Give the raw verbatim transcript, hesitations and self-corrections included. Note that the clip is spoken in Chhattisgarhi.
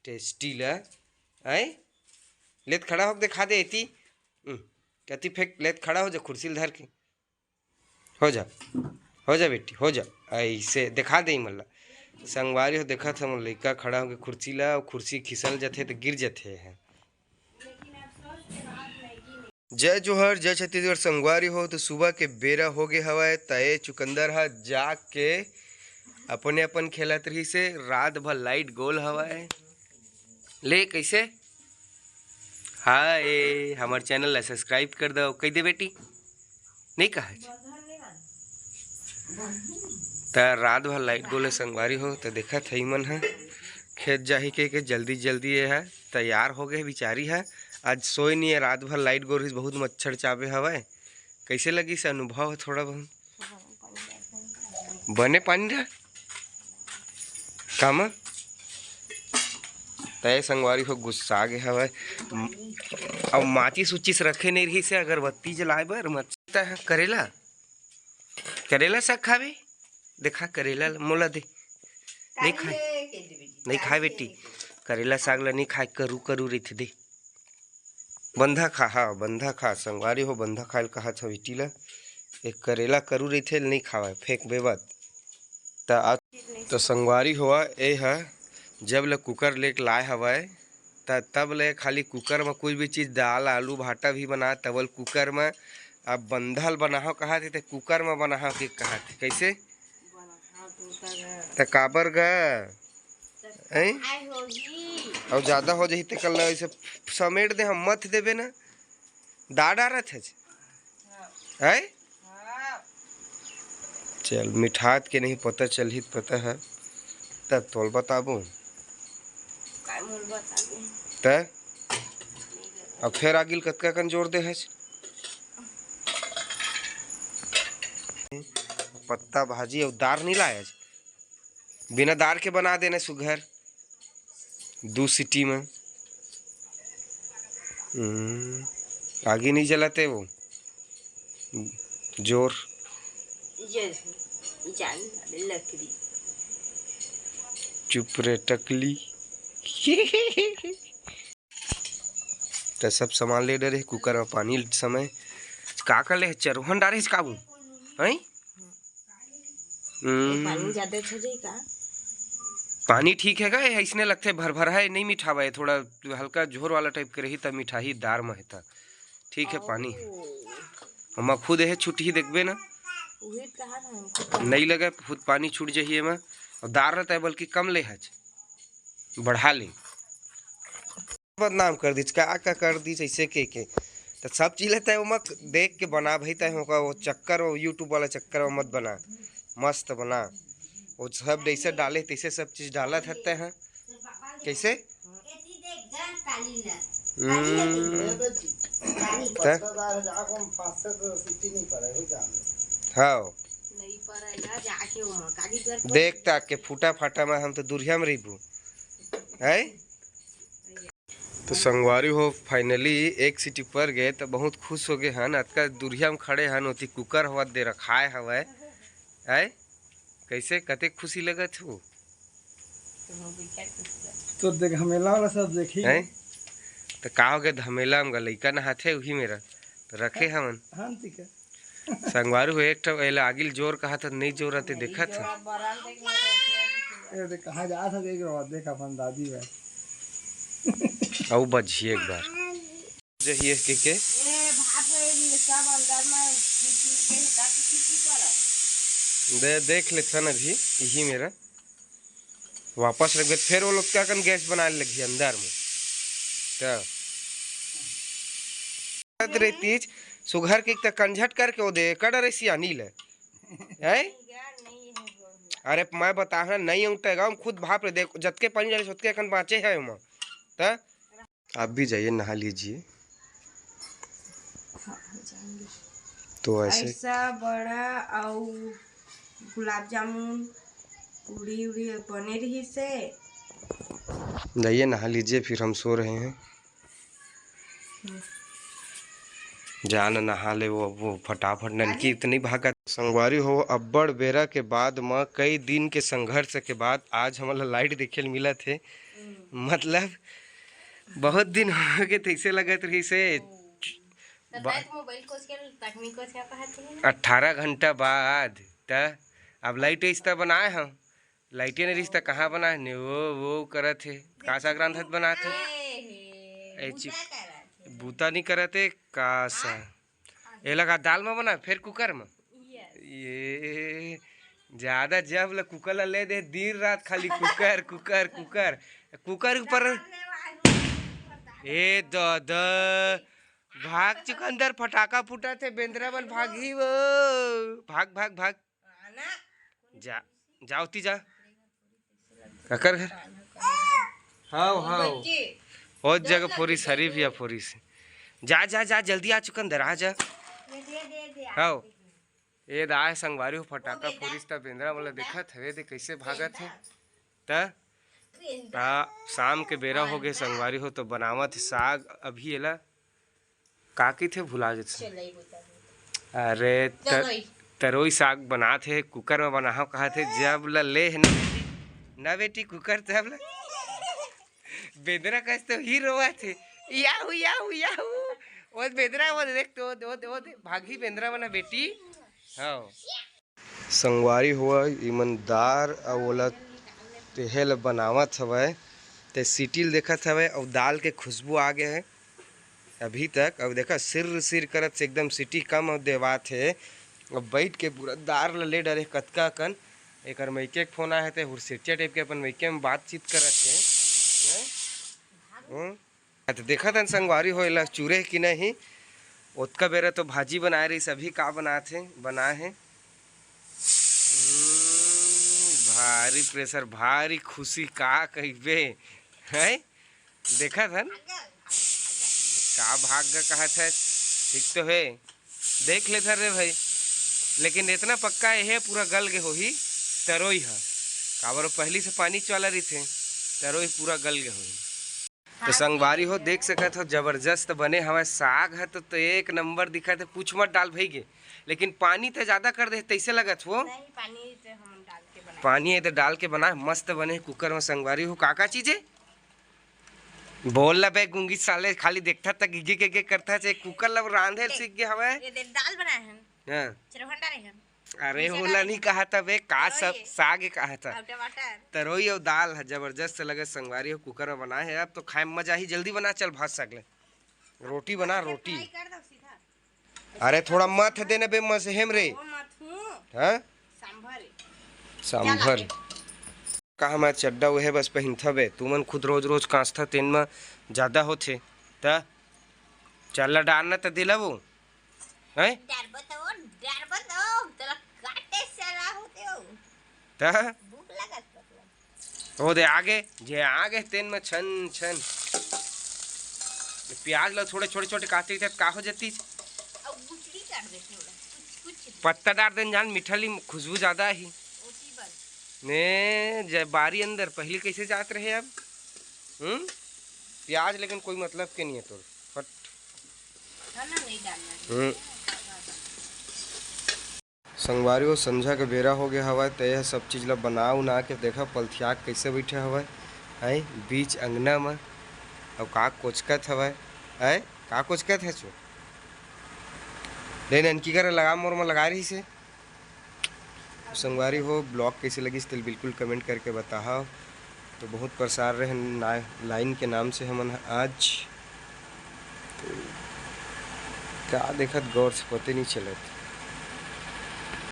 टेस्टी ला। आय, लेत खड़ा होके देखा दे एती। हम्म, कति फेंक, लेत खड़ा हो जा कुर्सी ल धर के। हो जा, हो जा बेटी, हो जा। ऐसे देखा दे मन ला। संगवारी हो, देखत हमन लइका खड़ा होके कुर्सी ला, अउ कुर्सी खिसल जथे त गिर जथे है। जय जोहर, जय छत्तीसगढ़। संगवारी हो, तो सुबह के बेरा हो गे हवय, त ए चुकंदर ह जाके अपने अपन खेलत रहिस हे। रात भर लाइट गोल हवय। ले, कैसे? हाय, हमर चैनल ला सब्सक्राइब कर दो, कह दे बेटी। नहीं कहा। त रात भर लाइट गोले संगवारी हो, त देखत हई मन ह खेत जाही के, के जल्दी जल्दी ये ह तैयार हो गए बिचारी ह। आज सोए नहीं है, रात भर लाइट गो रहिस, बहुत मच्छर चाबे हवय। कैसे लगिस अनुभव थोड़ा बहुत? बने पानी रह कामा। तय संगवारी हो गुस्सा गे हवय। म-, अब माचिस उचिस रखे नहीं रहिस हे अगरबत्ती जलाए बर। मच्छर करेला, करेला साग खाबे? देखा करेला ल-, मोला दे। नहीं खाए, नहीं खाए बेटी, करेला साग ला नहीं खाए, करू करू रहिथे दे। बंधा खा, हाँ, बंधा खा, संगवारी हो, बंधा खाए ल कहा छ बेटी ला। एक करेला करू रहिथे, नहीं खावे, फेंक बेबत। त आ, त संगवारी हो, ए ह जब ले कुकर लेके लाए हवय, त तब ले खाली कुकर म कुछ भी चीज, दाल, आलू, भाटा भी बना, तब ल कुकर म। अब बंधा ल बनाहव कहा थे, त कुकर म बनाहव के कहा थे, कैसे? त काबर गा? हैं? अउ ज्यादा हो जाही, तेकर ला ऐसे समेट दे, हम मत देबे ना। दा डारत हे। हैं? चल, मिठात के नहीं पता चलही, त पता है, तब तोल बताबो। त अब फेर आगिल कतका कन जोर दे हस? पत्ता भाजी अउ दार नहीं लायस। बिना दार के बना देने सुघर, दू सीटी में। हम्म, आगी नहीं जलाते वो जोर। ये जान लकड़ी। चुप रे टकली। त सब सामान ले डरे कुकर में पानी समय। का कर ले चरहन डारे काबू? हैं? हम्म। पानी ज्यादा हो जाई का? पानी ठीक है का? ऐसने लगथे भर भर है, नहीं मिठावा है, थोड़ा हल्का झोर वाला टाइप के रही, तब मिठाही दार में है त। ठीक है पानी। ओ। हम खुद है छुट्टी देखबे ना। उही कहा था हमको। नहीं लगे, खुद पानी छूट जाही एमा। और दार रहता है बल्कि कम ले हच, बढ़ा ले। बदनाम कर दीच, का, का कर दीच ऐसे के, के। त सब चीज लेता है, वो मत देख के बना भाई, तय होगा वो चक्कर, वो YouTube वाला चक्कर, वो मत बना, मस्त बना। वो सब जैसे डाले तैसे सब चीज डाला था तय है। कैसे? हम्म। त? हाँ। देख ताक के फूटा फाटा में हम तो दुरिया में रहिबू। हैं? तो संगवारी हो, finally एक सीटी पर गए तो बहुत खुश हो गए हन। अतका दुरिया में खड़े हन, ओती कुकर हवा दे रखाए हवय। हैं? कैसे, कते खुशी लगत हो? तो देख, हमेला वाला सब देखी। हैं? तो का हो गए, धमेला में लइका नहाथे, उही मेरा तो रखे हवन। हाँ, ठीक है। संगवारी हो, एक ठो एला आगिल जोर कहा था, नहीं जोर आते देखत है। ए, देख, कहाँ जा था, देख रहा, देख अपन दादी है। आऊ बजिए एक बार। जहिए के के। ए, भाप है, ये सब अंदर में चीर के हटा के की, की करब? दे, देख लेथन अभी, यही मेरा। वापस रख दे, फिर वो लोग क्या कन गैस बनाए लगी अंदर में। तो रहती सुघर के त कंझट करके वो दे, कड़ रे सियानी ले। हैं? अरे मैं बता ना, नहीं उठेगा, हम खुद भाप रे, देख, जतके पानी डाले, ओतके कन बाँचे है ओमा। त आप भी जाइए, नहा लीजिए। हाँ, हो जाएंगे। तो ऐसे ऐसा बड़ा और गुलाब जामुन, पूड़ी उड़ी बने रही से। जाइए, नहा लीजिए, फिर हम सो रहे हैं। हम्म। जा न नहा ले, वो, वो फटाफट ननकी अरे। इतनी भागत। संगवारी हो, अब्बड़ बेरा के बाद म, कई दिन के संघर्ष के बाद आज हमन ला लाइट देखे ल मिलत हे। मतलब बहुत दिन हो गए, तैसे लगत रहिस हे। तो बा- शायद मोबाइल कोच के तकनीक कोच का कहत हे। अठारह घंटा बाद त अब लाइट आइस त बनाए हम, लाइटे नहीं रहिस त कहाँ बनाए ने, वो वो करत हे, का साग रांधत बनात हे। ए, हे, ए, चिक-, बूता करत हे। बूता नहीं करत हे, का सा। हाँ। एला का दाल में बना, फिर कुकर में? Yes। ये ज्यादा जब ले कुकर ला ले दे, दिन रात खाली कुकर, कुकर, कुकर। कुकर ऊपर। ए दादा, भाग चुकंदर, फटाका फूटत हे, बेंदरा मन भागही वो। भाग, भाग, भाग। जा, जा ओती जा। काकर घर? हाव, हाव। बच्ची। ओ जगह फोरिस, हरी भैया फोरिस। जा, जा, जा, जल्दी आ चुकंदर, आ जा। ये दे, दे, दे, हाव। ये दाय संगवारी हो, फटाका फोरिस त बेंदरा वाला देखत हवे, दे कैसे भागत हे। त आ, शाम के बेरा हो गए संगवारी हो, तो बनावत हे साग। अभी एला का कहिथे, भुला जथे। चलई बूता। अरे, त-, तरोई। तरोई साग बनात हे, कुकर में बनाहव कहत हे, जब ल ले हे ना बेटी, ना बेटी, कुकर तब ल। बेंदरा कस तो ही रोवत हे, याहू, याहू, याहू। वो बेंदरा, वो देख तो, वो दे, वो दे, भागी बेंदरा मना बेटी। हाँ। संगवारी हो, इमन दार अउ ओला तेहे ल बनावत हवय। ते सीटी ल देखत हवय अउ दाल के खुशबू आ गे हे अभी तक। अउ देखा, सिर सिर करत से एकदम सीटी कम अउ देवात हे। अब बैठ के पूरा दार ल ले डरे कतका कन। एकर मइके के फोन आए हे, ते हुरसेटिया टाइप के अपन मइके में बातचीत करत हे। हैं? हम्म? त देखत हन संगवारी हो, एला चूरे कि नहीं। ओतका बेरा तो भाजी बनाए रहिस, अभी का बनात हे, बनाए हे। हम्म, भारी प्रेशर, भारी खुशी, का कहिबे, हैं? देखत हन, का भाग गा कहत हे, ठीक तो हे। देख लेथन रे भाई, लेकिन इतना पक्का हे, पूरा गल गे होही तरोई ह, काबर वो पहली से पानी वाला रहिथे, तरोई पूरा गल गे होही। तो संगवारी हो, देख सकत हो, जबरदस्त बने हवय साग ह, तो, तो एक नंबर दिखत हे, पूछ मत डाल भई गे, लेकिन पानी तो ज्यादा कर दे, तैसे लगत हो। नहीं, पानी तो हम डाल के बनाए। पानी इधर डाल के बनाए, मस्त बने कुकर में संगवारी हो। का का चीज हे? बोल ला बे गुंगी साले, खाली देखता तक गिगे गिगे करता हे, कुकर ला रांधे ए, सीख गे हवय। ये दे दाल बनाए हन। हाँ। चरौहन डाले हन। अरे, भूसा ओला डाले नहीं हन। कहा था बे, का तरोई सब है। साग है कहा था। और टमाटर। तरोई और दाल है, जबरदस्त लगे संगवारी हो, कुकर में बनाए है। अब तो खाए में मजा ही। जल्दी बना, चल भात साग ले। रोटी बना, रोटी। फ्राई कर दो सीधा। अरे, थोड़ा मत देना बे, मसेहेम रे। वो मत हूँ। हाँ? सांभर है। सांभर। चल आगे। कहा मैं चड्डा उहे बस पहिनथव बे, तुमन खुद रोज रोज कांचथा तेन म जादा होथे। त चल ला डारना त दिला वो, हैं? डरबो तो, डरबो तो, तोला काटे साला होते हो। त भूख लगत बा। ओ दे आगे, जे आगे तेन म छन छन। प्याज ला थोड़े छोटे छोटे काटे थे, का हो जाती? अब गुठली कर दे थोड़ा, कुछ, कुछ दे। पत्ता डार देन जान, मीठा ली खुशबू ज्यादा ही। ओती बन। ने जय बारी अंदर पहली कैसे जात रहे अब? हम्म? प्याज लेकिन कोई मतलब के नहीं है तोर। फट। खाना नहीं डालना है। हम्म। संगवारी हो, संझा के बेरा हो गया हवय, त यह सब चीज ला बना उना के देखा, पलथिया के कैसे बैठे हवय, हैं, बीच अंगना म। अउ का कोचकत हवय, हैं, का कोचकत है चो? ले ननकी कर लगा, मोर म लगा रही से। संगवारी हो, vlog कैसे लगिस तेल बिल्कुल comment करके बताहा। तो बहुत परेशान रहे ना, लाइन के नाम से हमन आज। तो का देखत गौर से पते नहीं चलत।